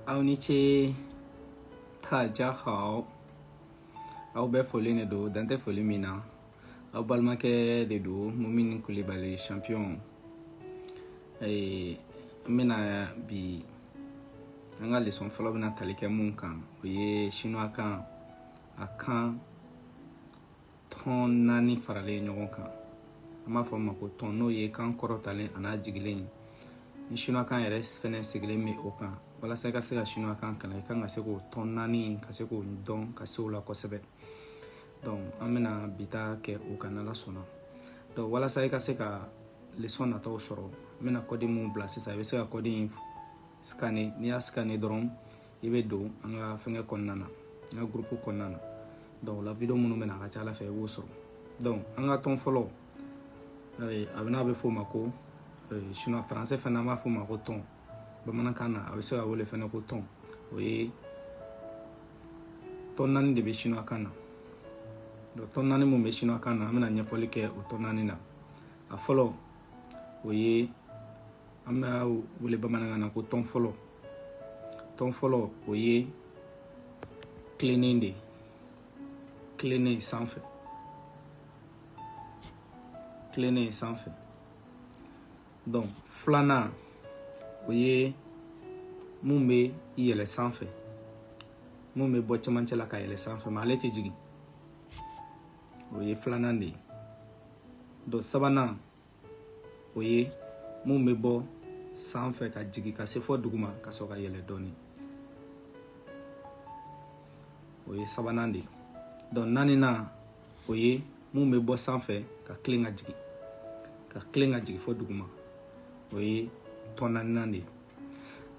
Aw ni ce. 大家好. Aw bɛɛ folen de don, dan tɛ foli min na. Aw balimakɛ de don, Mumini Kulibali champion. N bɛna bi an ka leçon fɔlɔ bɛna tali kɛ mun kan, o ye chinois kan, a kan tɔn naani faralen ɲɔgɔn kan, an b'a fɔ o ma ko tɔn, n'o ye kan kɔrɔtalen a n'a jigilen. Ni chinois kan yɛrɛ fɛnɛ sigilen bɛ o kan, walasa i ka se ka chinois kan kalan, i kan ka se k'o tɔn naani ka se k'o dɔn ka se o la kosɛbɛ. Donc an bɛna bi ta kɛ o kan n'Ala sɔnna. Donc walasa i ka se ka leçon nataw sɔrɔ, n bɛna code mun bila sisan, i bɛ se ka code in scanner. N'i y'a scanner dɔrɔn, i bɛ don an ka fɛngɛ kɔnɔna na, an ka groupe kɔnɔna na. Donc o la, vidéo minnu bɛ na, a ka ca Ala fɛ i b'o sɔrɔ. Donc an ka tɔn fɔlɔ, a bɛ n'a bɛ f'o ma ko chinois, français fana an b'a f'o ma ko tɔn, bamanankan na a bɛ se ka wele fana ko tɔn. O ye tɔn naani de bɛ chinois kan na. Donc tɔn naani mun bɛ chinois kan na, an bɛna ɲɛfɔli kɛ o tɔn naani na. A fɔlɔ, o ye an b'a wele bamanankan na ko tɔn fɔlɔ. Tɔn fɔlɔ, o ye tilennen de ye, tilennen sanfɛ, tilennen sanfɛ. Donc filanan, o ye mun bɛ yɛlɛ sanfɛ, mun bɛ bɔ cɛmancɛ la ka yɛlɛ sanfɛ, mais ale tɛ jigin, o ye filanan de ye. Donc sabanan, o ye mun bɛ bɔ sanfɛ ka jigin ka se fɔ duguma ka sɔrɔ ka yɛlɛ dɔɔni, o ye sabanan de ye. Donc naaninan, o ye mun bɛ bɔ sanfɛ ka tilen ka jigin, ka tilen ka jigin fɔ duguma, o ye tɔn naaninan de ye.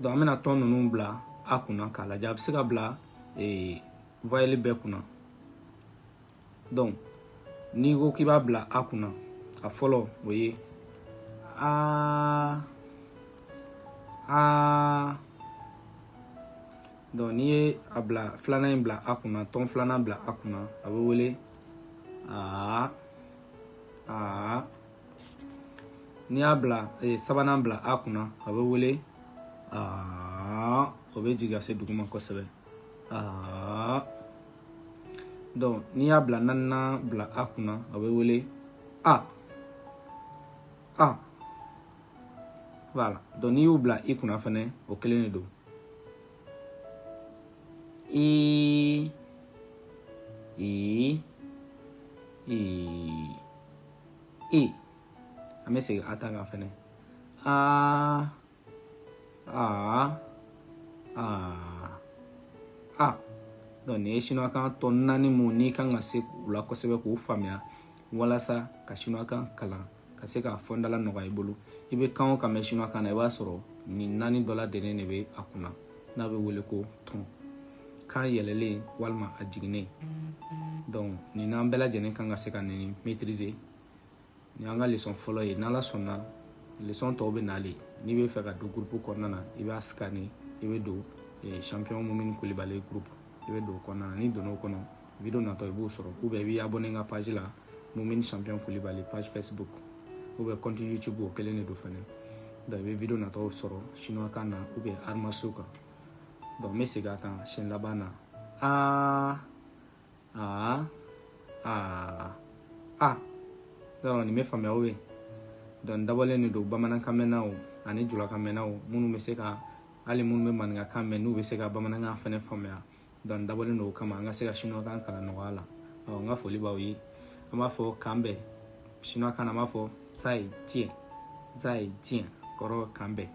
Donc an bɛna tɔn ninnu bila a kunna k'a lajɛ. A bɛ se ka bila voyelle bɛɛ kunna. Donc n'i ko k'i b'a bila a kunna, a fɔlɔ, o ye a, a. Donc n'i ye a bila, filanan in bila a kunna, tɔn filanan bila a kunna, a bɛ wele a, a. N'i y'a bila, sabanan bila a kunna, a bɛ wele a, o bɛ jigin ka se duguma kosɛbɛ, a. Donc n'i y'a bila, naaninan bila a kunna, a bɛ wele a, a. Voilà. Donc n'i y'u bila i kunna fɛnɛ, o kelen de don, i, i, i, i. An bɛ segin a ta kan fɛnɛ, a, a, a, a. Donc nin ye chinois kan tɔ naani mun n'i kan ka se u la kosɛbɛ k'u faamuya walasa ka chinois kan kalan, ka se k'a fɔndala nɔgɔya i bolo. I bɛ kan o kan mɛn chinois kan na, i b'a sɔrɔ nin naani dɔ ladɛnnen de bɛ a kunna, n'a bɛ wele ko tɔn kan yɛlɛlen walima a jiginnen. Donc nin n'an bɛɛ lajɛlen kan ka se ka nin maîtriser. Nin y'an ka leçon fɔlɔ ye. N'Ala sɔnna, leçon tɔw bɛ nalen. N'i bɛ fɛ ka don groupe kɔnɔna na, i b'a scanner, i bɛ don champion Mumini Kulibali groupe, i bɛ don o kɔnɔna na. N'i donna o kɔnɔ, vidéo natɔ i b'o sɔrɔ, ou bien i b'i abonné n ka page la, Mumini champion Kulibali page Facebook ou bien compte YouTube, o kelen de don fɛnɛ. Donc i bɛ vidéo natɔw sɔrɔ chinois kan na ou bien arts martiaux kan. Donc n bɛ segin a kan siɲɛ laban na: a, a, a, a. Donc nin bɛ faamuya o ye. Donc dabɔlen de don bamanankan mɛnnaw ani julakan mɛnnaw, minnu bɛ se ka, hali minnu bɛ maninkakan mɛn, n'u bɛ se ka bamanankan fɛnɛ faamuya. Donc dabɔlen don o kama, an ka se ka chinois kan kalan nɔgɔya la. Ɔ, n ka foli b'aw ye. An b'a fɔ k'an bɛn. Chinois kan na, an b'a fɔ 再见, 再见, kɔrɔ k'an bɛn.